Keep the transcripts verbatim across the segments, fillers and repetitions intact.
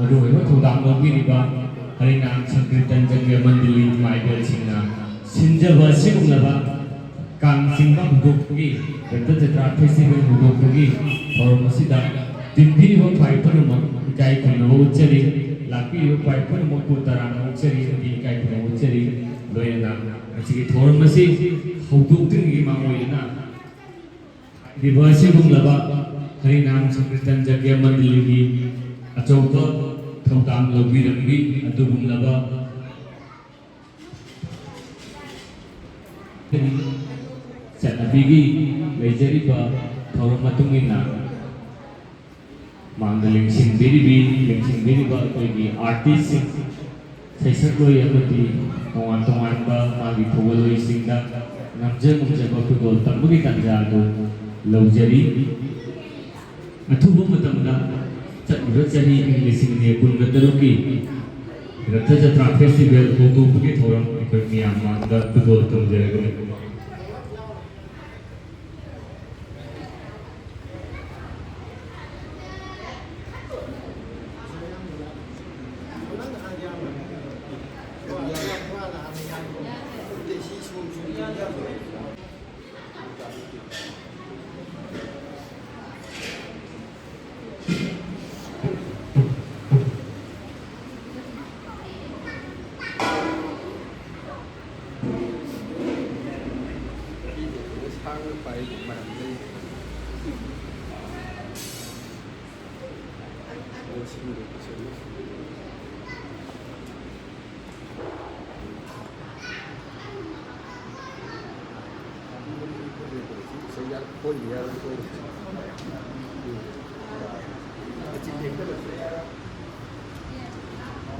ꯃꯔꯨꯑꯣꯏꯕ ꯊꯧꯗꯥꯡ ꯂꯧꯕꯤꯔꯤꯕ ꯍꯔꯤꯅꯥꯝ ꯁꯪꯀꯤꯔꯇꯟ ꯖꯒ꯭ꯌ ꯃꯟꯗꯂꯤ ꯏꯃꯥ ꯏꯕꯦꯜꯁꯤꯡꯅ ꯁꯤꯟꯖꯕ ꯑꯁꯤꯒꯨꯝꯂꯕ ꯀꯥꯡ ꯆꯤꯡꯕ ꯍꯧꯗꯣꯛꯄꯒꯤ ꯔꯊ ꯖꯇ꯭ꯔꯥ ꯐꯦꯁꯇꯤꯚꯦꯜ ꯍꯧꯗꯣꯛꯄꯒꯤ ꯊꯧꯔꯝ ꯑꯁꯤꯗ ꯇꯤꯟꯕꯤꯔꯤꯕ ꯈ꯭ꯋꯥꯏ ꯄꯨꯝꯅꯃꯛ ꯏꯀꯥꯏ ꯈꯨꯝꯅꯕ ꯎꯠꯆꯔꯤ꯫ ꯂꯥꯛꯄꯤꯔꯤꯕ ꯈ꯭ꯋꯥꯏ ꯄꯨꯝꯅꯃꯛꯄꯨ ꯇꯔꯥꯝꯅ ꯑꯣꯛꯆꯔꯤ ꯑꯃꯗꯤ ꯏꯀꯥꯏ ꯈꯨꯝꯅꯕ ꯎꯠꯆꯔꯤ꯫ ꯂꯣꯏꯅꯅ ꯃꯁꯤꯒꯤ ꯊꯧꯔꯝ ꯑꯁꯤ ꯍꯧꯗꯣꯛꯇ꯭ꯔꯤꯉꯩꯒꯤ ꯃꯥꯡꯑꯣꯏꯅꯅ ꯍꯥꯏꯔꯤꯕ ꯑꯁꯤꯒꯨꯝꯂꯕ ꯍꯔꯤꯅꯥꯝ ꯁꯪꯀꯤꯔꯇꯟ ꯖꯒ꯭ꯌ ꯃꯟꯗꯂꯤꯒꯤ ꯑꯆꯧꯕ ꯊꯧꯗꯥꯡ ꯂꯧꯕꯤꯔꯝꯃꯤ꯫ ꯑꯗꯨꯒꯨꯝꯂꯕ ꯆꯠꯅꯕꯤꯒꯤ ꯂꯩꯖꯔꯤꯕ ꯊꯧꯔꯝ ꯃꯇꯨꯡ ꯏꯟꯅ ꯃꯥꯡꯗ ꯂꯦꯡꯁꯤꯟꯕꯤꯔꯤꯕꯤ, ꯂꯦꯡꯁꯤꯟꯕꯤꯔꯤꯕ ꯑꯩꯈꯣꯏꯒꯤ ꯑꯥꯔꯇꯤꯁꯁꯤꯡ, ꯁꯩꯁꯛꯂꯣꯏ ꯑꯃꯗꯤ ꯇꯣꯉꯥꯟ ꯇꯣꯉꯥꯟꯕ ꯃꯥꯒꯤ ꯊꯧꯒꯜꯂꯣꯏꯁꯤꯡꯗ ꯉꯝꯖ ꯉꯝꯖꯕ ꯈꯨꯗꯣꯜ ꯇꯝꯕꯒꯤ ꯇꯥꯟꯖꯥ ꯑꯗꯨ ꯂꯧꯖꯔꯤ꯫ ꯑꯊꯨꯕ ꯃꯇꯝꯗ ꯆꯠꯂꯤꯕ ꯆꯍꯤ ꯏꯪ ꯂꯤꯁꯤꯡ ꯑꯅꯤ ꯀꯨꯟꯒ ꯇꯔꯨꯛꯀꯤ ꯔꯊ ꯖꯇ꯭ꯔꯥ ꯐꯦꯁꯇꯤꯚꯦꯜ ꯍꯧꯗꯣꯛꯄꯒꯤ ꯊꯧꯔꯝ ꯑꯩꯈꯣꯏ ꯃꯤꯌꯥꯝ ꯃꯥꯡꯗ ꯈꯨꯗꯣꯜ ꯇꯝꯖꯔꯒꯅꯤ꯫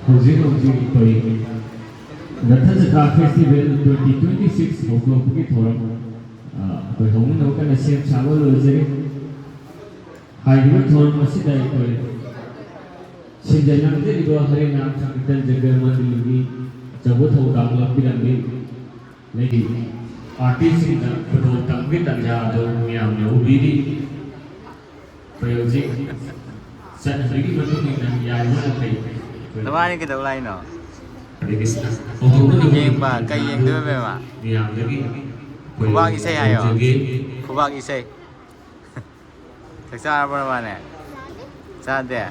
ꯍꯧꯖꯤꯛ ꯍꯧꯖꯤꯛ ꯑꯩꯈꯣꯏ ꯔꯊ ꯖꯇ꯭ꯔꯥ ꯐꯦꯁꯇꯤꯚꯦꯜ ꯇ꯭ꯋꯦꯟꯇꯤ ꯇ꯭ꯋꯦꯟꯇꯤ ꯁꯤꯛꯁ ꯍꯧꯗꯣꯛꯄꯒꯤ ꯊꯧꯔꯝ, ꯑ, ꯑꯩꯈꯣꯏ ꯍꯧꯅꯅꯕ ꯀꯟꯅ ꯁꯦꯝ ꯁꯥꯕ ꯂꯣꯏꯖꯔꯤ꯫ ꯍꯥꯏꯔꯤꯕ ꯊꯧꯔꯝ ꯑꯁꯤꯗ ꯑꯩꯈꯣꯏ ꯁꯤꯟꯖ ꯂꯥꯡꯖꯔꯤꯕ ꯍꯔꯤꯅꯥꯝ ꯁꯪꯀꯤꯔꯇꯟ ꯖꯒ꯭ꯌ ꯃꯟꯗꯂꯤꯒꯤ ꯑꯆꯧꯕ ꯊꯧꯗꯥꯡ ꯂꯧꯕꯤꯔꯝꯃꯤ꯫ ꯂꯩꯔꯤꯕ ꯑꯥꯔꯇꯤꯁꯁꯤꯡꯅ ꯈꯨꯗꯣꯜ ꯇꯝꯕꯒꯤ ꯇꯥꯟꯖꯥ ꯑꯗꯨ ꯃꯤꯌꯥꯝꯅ ꯎꯕꯤꯔꯤ꯫ ꯑꯩꯈꯣꯏ ꯍꯧꯖꯤꯛ ꯆꯠꯅꯕꯤꯒꯤ ꯃꯇꯨꯡ ꯏꯟꯅ ꯌꯥꯔꯤꯕ ꯃꯈꯩ ꯑꯩꯈꯣꯏ ꯅꯕꯥꯅꯤ ꯀꯩꯗꯧ ꯂꯥꯛꯏꯅꯣ? ꯑꯗꯒꯤ ꯍꯧꯗꯣꯛꯅꯕ ꯌꯦꯡꯕ ꯀꯩ ꯌꯦꯡꯗꯣꯏꯕ ꯏꯃꯥ? ꯃꯌꯥꯝꯗꯒꯤ ꯈꯨꯕꯥꯛ ꯏꯁꯩ ꯍꯥꯏꯌꯣ. ꯇꯧꯖꯒꯦ꯫ ꯈꯨꯕꯥꯛ ꯏꯁꯩ. ꯆꯥꯛ ꯆꯥꯔꯕꯣ ꯅꯕꯥꯅꯤ? ꯆꯥꯗꯦ.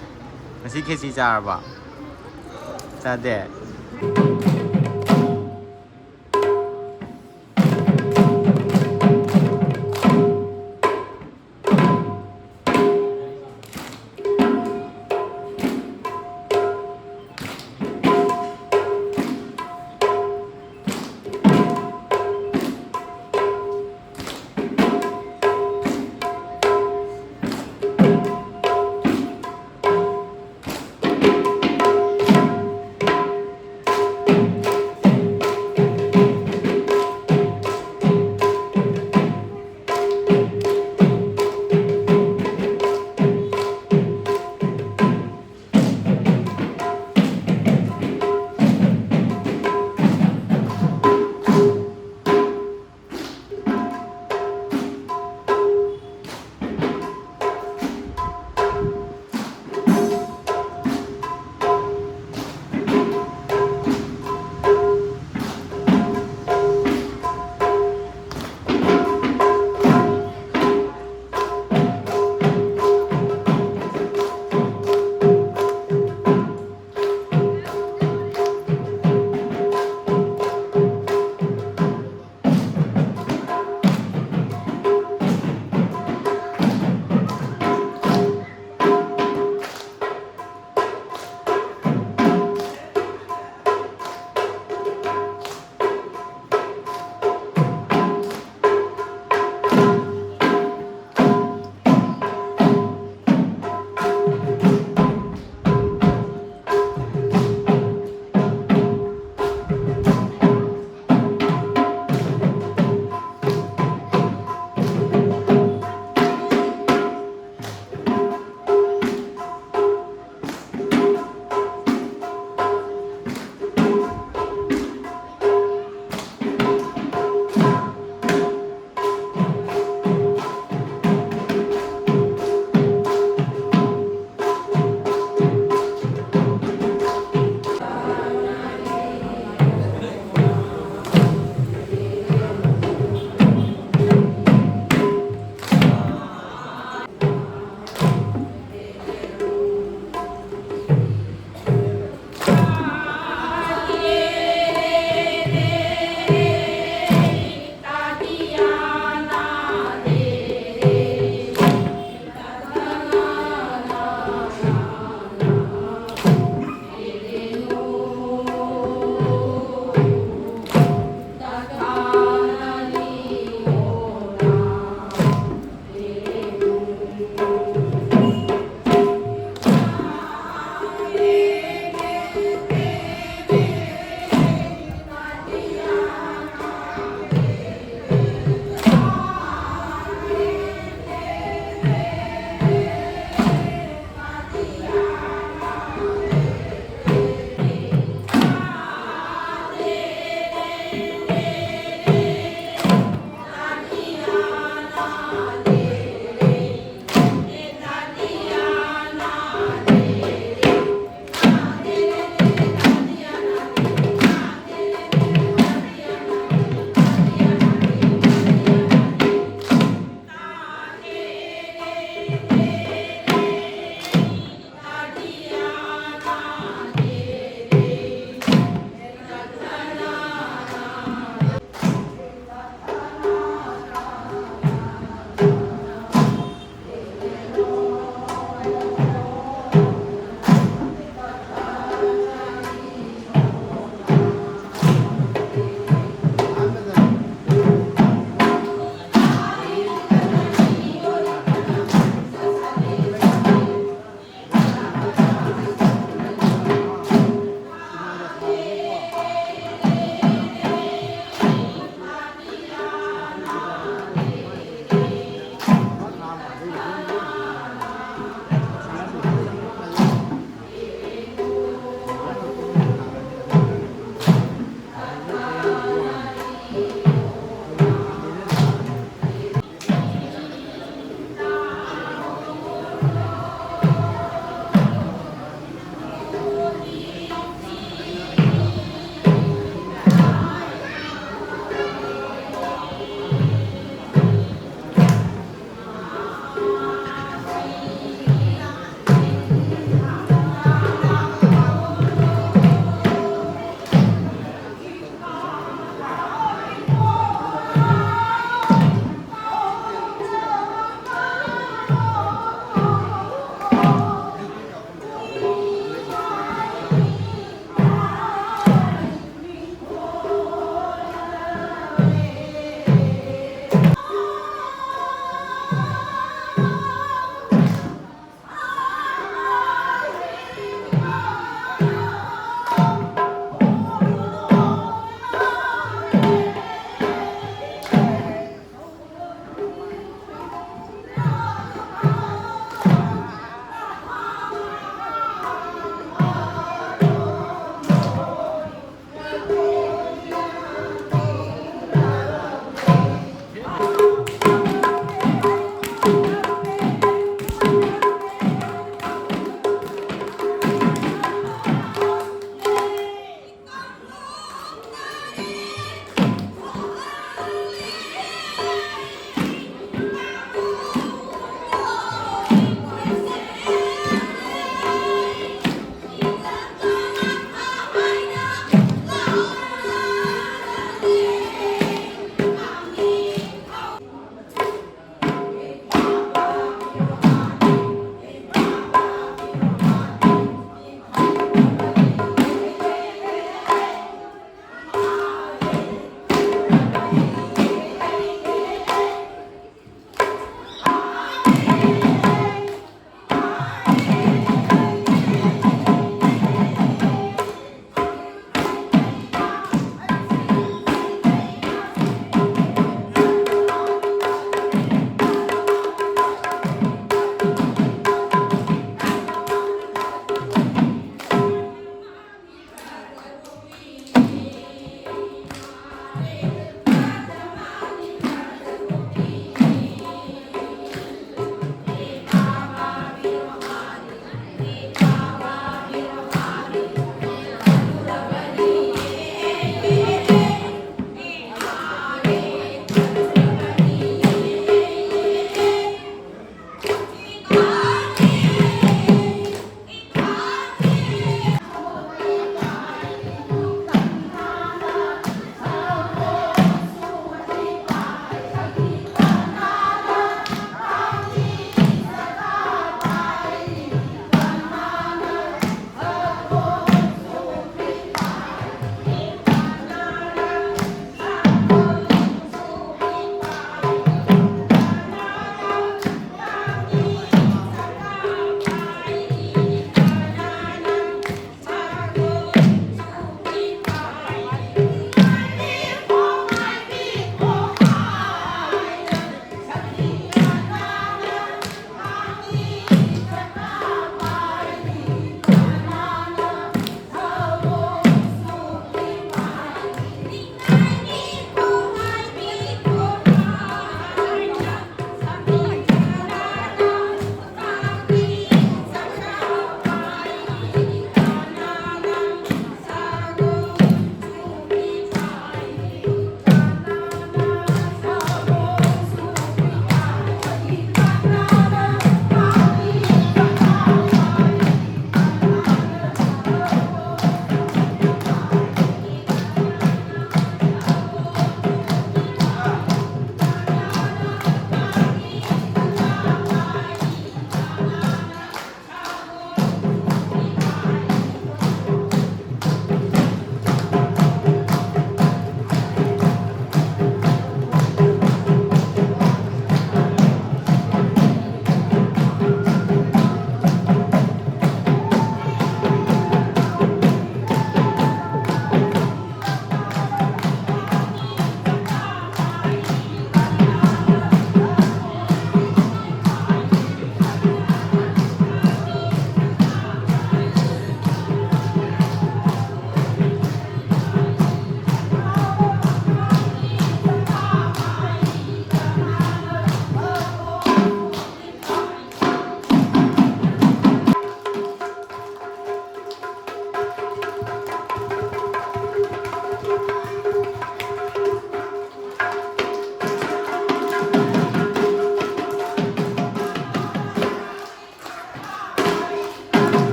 ꯉꯁꯤ ꯈꯦꯆꯤ ꯆꯥꯔꯕꯣ? ꯆꯥꯗꯦ.